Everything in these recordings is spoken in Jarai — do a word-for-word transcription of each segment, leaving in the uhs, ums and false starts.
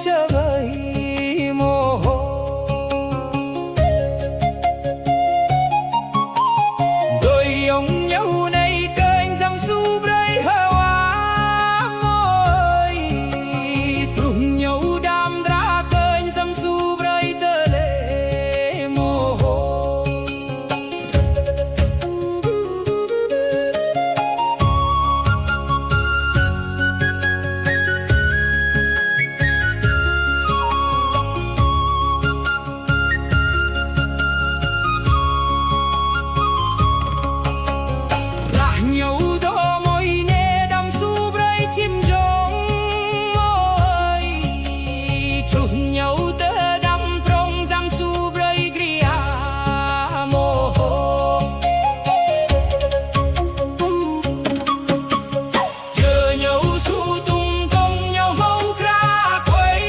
čơwơi mơ̆ hŏ. Dơi yong ñu anai kơnh Yêsu brơi hơwa mơ̆ ơi. Truh ñu đam dra kơnh Yêsu brơi tơlơi mơ̆ hŏ. Lah ñu dŏ mơ̆ ih ne đam Yêsu brơi čim jong mơ̆ ơi. Čuh ñu tơdăm prong Yêsu brơi gria mơ̆ hŏ. Jơ ñu su tum tong ñu hmâo kra kuai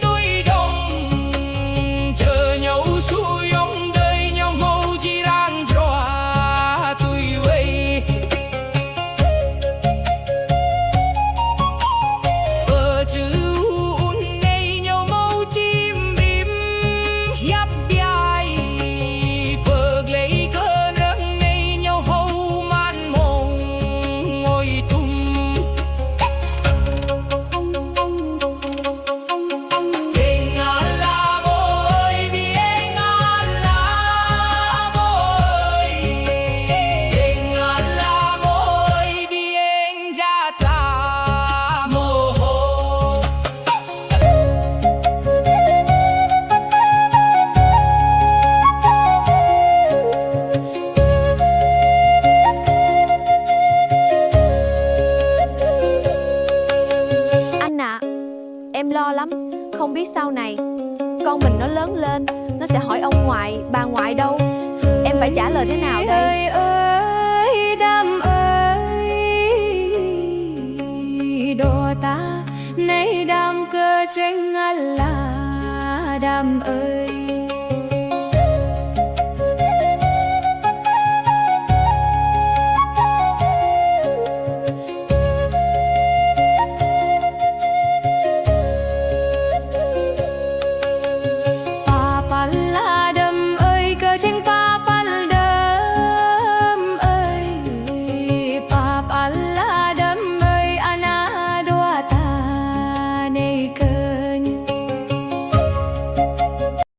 tui dong. Jơ ñu su yong dơi ñu hmâo či rang jrua tui wai. Pơ čư̆ un anai ñu hmâo čim rim hiăp biai. Pơ glai kơnrơ̆ng anai ñu hmâo man mông ngui tum. Ing ala mơ̆ ơi, bi ing ala mơ̆ ơi. Ing ala mơ̆ ơi, bi ing jat la mơ̆ hŏ. Anh ạ, em lo lắm, không biết sau này con mình nó lớn lên, nó sẽ hỏi ông ngoại, bà ngoại đâu. Em phải trả lời thế nào đây? Hơi ơi, đam ơi, đô ta, anai đam kơ čeng ala, đam ơi.